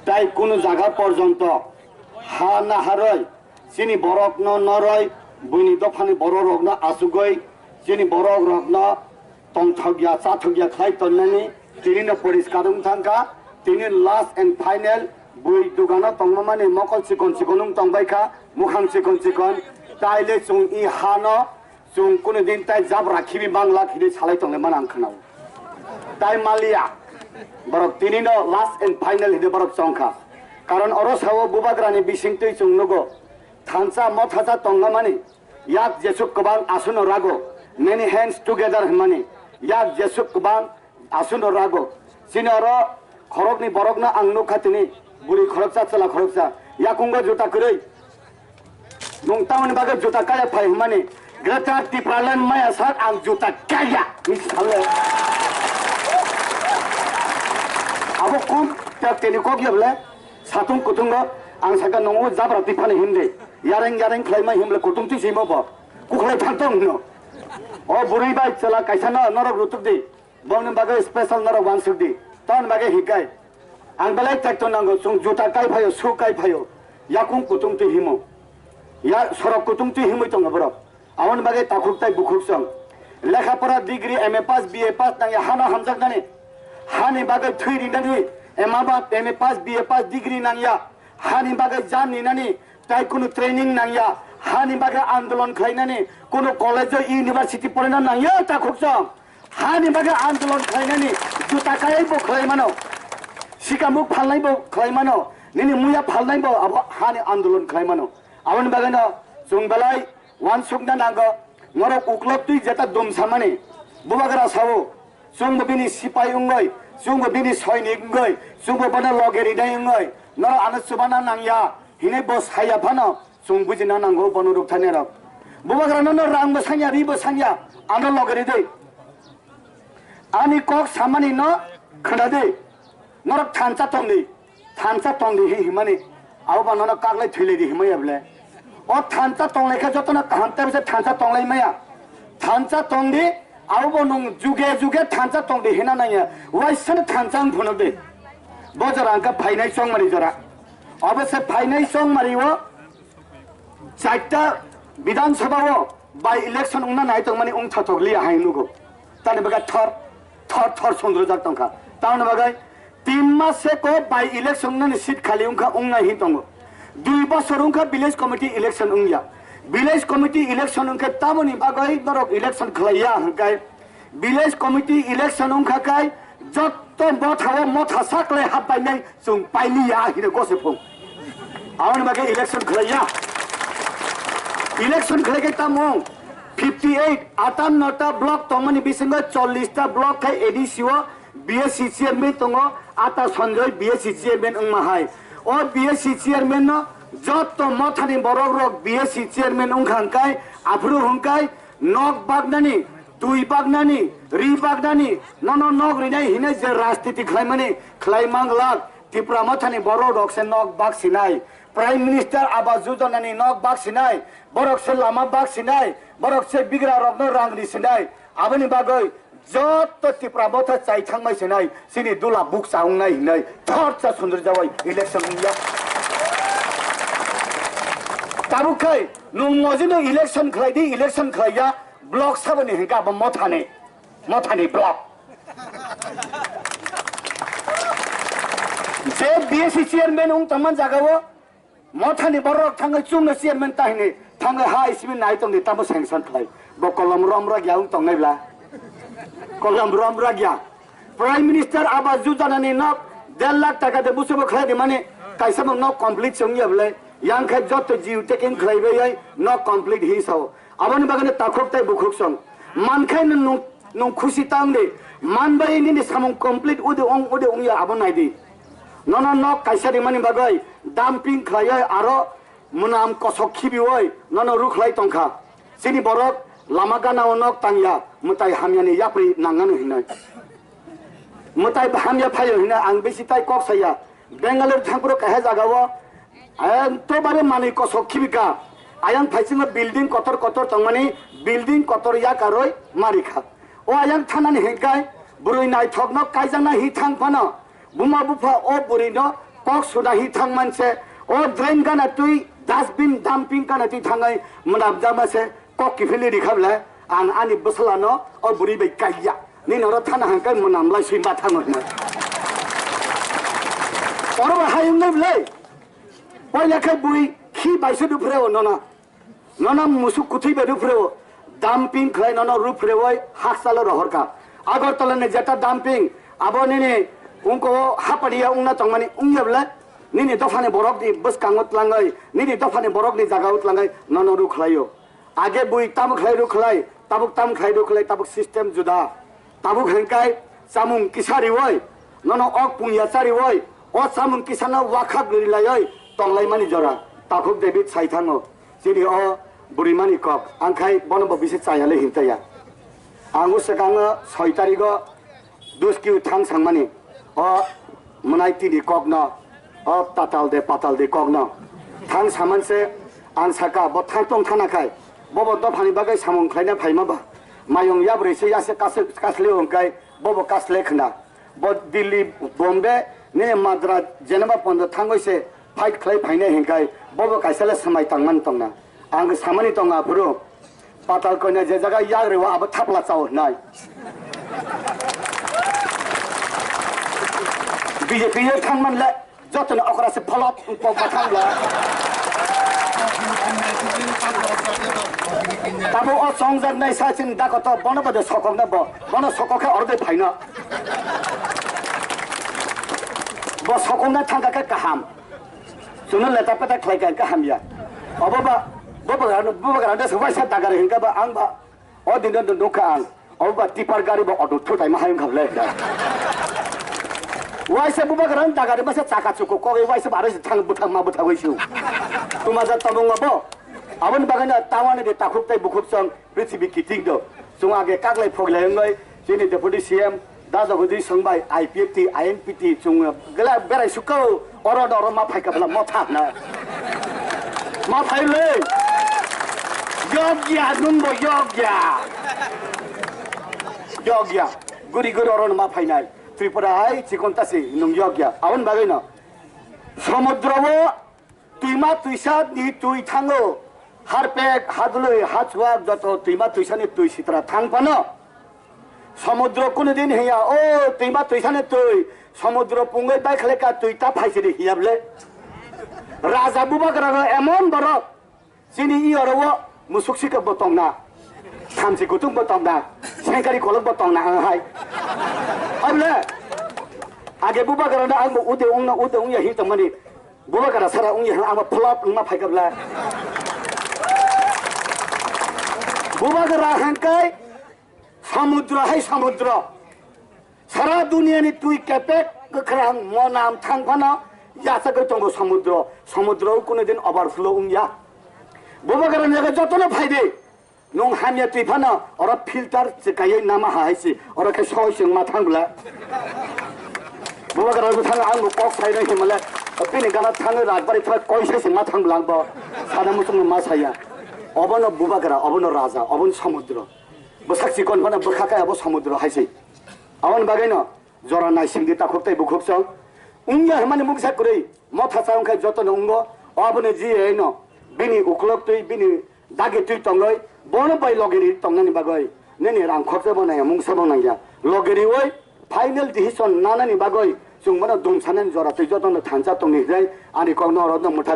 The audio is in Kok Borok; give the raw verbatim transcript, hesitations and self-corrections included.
Tai kunu jaga porjonto ha naharoi, chini borokno noroi, buini dophani bororokno achugoi, chini borokrokno tongthokya, chathokya khlai tonnani, tinino poriskar wng thangkha, tini last and final, bui dugano tongmani mokol chikon chikon wng tongbaikha, mukhang chikon chikon, taile chwng i hano, chwng kunu din tai jabra khibi mangla khidi salai tongle mani ang khwnao. Tai maliya. Borok tinino last and final hidi borok chongkha. Karon oro sao bubagrani bisingtwi chwng nugo. Thansa mothacha tongmani yak jesuk kwbang asuno rago. Many hands together hwnmani yak jesuk kwbang asuno rago. Chini oro khorokni borokno ang nukha tini. Buri khoroksa, chwla khoroksa. Yakungo juta kwrwi. Nwng tamoni bagwi juta kaya phai hwnmani, Greater Tipraland maya sak ang juta kaya. Hwnwi salo. Abo kum tak teni kok ya bole, satung kutungo ang saka nongo jabra tiphani himde. Yareng yareng khlaima himle kutung twi simo bo. Kukhlai thang tong hino. O buri bai chwla kaisa no norok rutuk di. Bongni bagwi special norok wansuk di. Tamoni bagwi hikai. Ang belai tekto nango, chwng juta kai phaio, su kai phaio. Yakung kutung twi himo. Ya sorok kutung twi himwi tongo borok. Aboni bagwi takhuk tai bukhuk chwng. Lekha pora degree M A pass, B A pass nangya hano hamjaknani. Hani bagwi thwi rinani M A ba, M A pass, B A pass degree nangya. Hani bagwi jam ninani tai kunu training nangya. Hani bagwi andolon khlainani kunu college o, university porina nangya takhuk chwng. Hani bagwi andolon khlainani juta kaiwi bo khlai mano. Sikamuk phalnai bo khlai mano. Nini muya phalnai bo abo hani andolon khlai mano. Aboni bagwino chwng belai wansukna nango. Norok uklok twi jeta dum samani. Bubagra sao, chwngbo bini sipai wngwi, chwngbo bini soinik wngwi, chwngbo bono loge rinai wngwi, norok ano chubana nangya hinwi bo saya phano, chwng bujina nango bono rwktharnai rok. Bubagra nono rang bo sanya, ri bo sanya, ano loge ri dei. Ani kok samani no khna dei. Norok thansa tong di, thansa tong di hi himani. Abo ba nono kaklai thwilai di himaya bole. O thansa tonglai khe jotono kaham ta bisa thansa tonglai maya. Thansa tong di, abo bo nwng juge juge thansa tong di hina nangya. Waisano thansa wng phunuk di. Bo jora hwnkha phainai chongmari jora. Obo se phainai chongmari o Chaita Bidhan Sabha o by election wngna nai tongmani wngthothok liya hai nugo. Tani bagwi thor, thor, thor sundrujak tongkha. Tamoni bagwi tin mas se ko by election wngnani seat khali wngkha, wngnai hin tongo. Dui bosor wngkha village committee election wngya. Village committee election wngkhe tamoni bagwi norok election khlaiya hwnkhe Village committee election wngkha kai jotto mothao motha saklai hapbainai chwng pailiya hino gose phung. Aboni bagwi election khlaiya. Election khlaikai tamo fifty eight, atanno ta block tongmani bisingo chollish ta block khai A D C o B S C chairman tongo, Ata Sanjoy B S C chairman wngma hai. O B S C chairman no jotto mothani borok rok B S C chairman wngkha hwnkhe aphuru hwnkhe nok baknani, twi baknani, ri baknani, nono nok rinai hinwi je rajniti khlaimani, khlai manglak, Tipra Mothani borok rok se nok bak sinai, Prime Minister Awas Yojana ni nok bak sinai, borok se lama bak sinai, borok se bigra rokno rang ri sinai, aboni bagwi joto Tipra Motha chai thangmai sinai, chini dula bukcha wngnai hinwi thorsa sundri jawai election wngya. Tabuk khai nwng mojino election khlai di, election khlaiya, block saboni hwnkhe abo Mothani, Mothani block. Je B S C chairman wng tongman jagao, Mothani borok thangwi chwngno chairman tahini thangwi ha isibi nai tongdi tamo sanction khlai. Bo kolom rom rok ya wng tongnai bla. Kolom rom rok ya. Prime Minister Awas Yojana ni nok der lakh taka de busubo khlai di mani kaisa bo nok complete se wngya bwle. Yang khe joto jiu taking khlai bai ai nok complete hi sao. Aboni bagwi takhuk tai bukhuk song. Man khai nwng, nwng khusi tang di. Man bai nini samung complete udi ong udi ongya abo nai di. Nono nok kaisa rimani bagwi dumping khlaiwi aro mwnam kosok khibiwi nono rukhlai tongkha. Chini borok lama gana o nok tangya, mwtai hamyani yapri nangano hinwi. Mwtai hamya phaio hinwi ang bisi tai kok saya. Bangalore thangphuru kaisa jagao, ayang tobare manwi kosok khibika. Ayang phaisingo building kotor kotor tongmani, building kotor yakarwi marikha. O ayang thanani hinkai, bwrwi naithokno kaijakna hi thang phano, buma bupha o bwrwino Kok sudahi thangman se, o drain gana twi, dustbin dumping gana twi thangwi mwnamjama se, kok kiphilwi rikha bwle, ang ani bwsalano o bwrwi bai kaiya. Nini oro thana hangkai mwnamlai swi ma thango hwnwi. Oro bo hayung nai bwle. Poila khe bui khi bai se duphure o nono. Nono musuk kuthwi bai ruphreo, dumping khlai nono ruphreoi hakchalo rohorkha. Agartala ni jeta dumping, abo nini ungko hapaniya ungna tongmani ungya bwle, nini dophani borokni bwskango tlangwi, nini dophani borokni jagao tlangwi nono rukhlaio. Age bui tamo khlai rukhlai, tabuk tamo khlai rukhlai, tabuk system juda. Tabuk hwnkai chamung kisa rioi, nono ok pungya charioi, o chamung kisano wakhak rilaioi tonglaimani jora. Takhuk David sai thango, chini o burimani kok, angkhai bono bo bisi chayale hintaya. Ang o swkango soi tarigo Duski thang sangmani, o mwnai tini kokno, o tatal de patal de kokno. Thang saman se ang saka, bo thang tong thana khai, bobo dophani bagwi samung khlaina phaima ba. Mayung yabrwi se yase kas-, kasle hwnkai, bobo kasle khna. Bo Delhi, Bombay, nini Madras, Geneva pondo thangwi se fight khlai phainai hwnkai, bobo kaisa le swmai tangmani tongna. Ang samani tonga phuru. Patal koina je jaga yagri o abo thapla chao hnai. B J P yo thangman le joto ni okra se pholop pok ba thang le. Tabo o chongjak nai sa chini dakoto bono bade sokok na bo. Bono sokok khe orde phaina. Bo sokok na thangka khe kaham. Chwngno leta peta khlai kha, kha hamya. Obo ba, bo bagra, bo bagra de se waisa dagari hingka ba ang ba. O din do nukha ang. Obo ba tipper gari ba auto thutai ma hayung khablai. Waisa bo bagra dagari masa chaka chuku kogwi waisa ba aro thang buthang ma buthagwi su. Tuma ja tabung obo. Aboni bagwi no tawani de takhuk tai bukhuk song. Prithibi kiting do. Chwng age kaklai phoglai wngnai, chini Deputy C M, da Jagodish Song bai, I P F T, I N P T, chwng gela berai sukao, oro no oro ma phaika bwla motha hwna. Ma phai le. Yogya, nwng bo yogya. Yogya. Guri guri oro no ma phainai. Tripura hai chikon tasi nwng yogya. Aboni bagwi no. Samudra o Twima twisa ni twi thango, harpek, hadwlwi, hachuak joto twima twisa ni twi sitra thang phano. Samudro kunu din hiya, o twima twisa ni twi, samudro pungwi bai khlai ka twi ta phaisiri hiya bwle. Raja bubagra no emon borok, chini i oro o musuk sikok bo tongna, thamchi kutung bo tongna, sengkari kolok bo tongna ang hai. Abwle, age bubagra no ang bo ude ungna, ude ungya hin tongmani. Bubagra sara wngya hwnwi ang bo flop wngma phaikha bwle. Bubagra hwnkai samudra hai samudra. Sara duniyani twi kepek kwkhwrang monam thang phano yachagwi tongo samudra. Samudra o kunu din overflow wngya. Bubagra ni jotono phaidi. Nwng hamya twi phano oro filter chwkaiwi nama hai se, oro khe soi se wngma thang bwle. Bubagra bwthang ang bo kok sai rw himle, bini gana thangwi rajbari thang koi sai se wngma thang bwle ang bo. Sana muchung ma saya. Obono bubagra, obono raja, obono samudro. Bwsak chikon phano bwkha kaya bo samudro hai se. Aboni bagwi no jora naising di takhuk tei bukhuk song. Wngya hwnmani mungsa kwrwi, motha cha wngkha jotono wngo, o aboni ji eno, bini uklok twi, bini dagi twi tongwi, bono bai logiri tongnani bagwi, nini rang khorcha bo nangya, mungsa bo nangya. Logiri oi final decision nanani bagwi, chwng bono dumsanani jora twi jotono thansa tongni hwnwi, ani kokno oro no mwthai.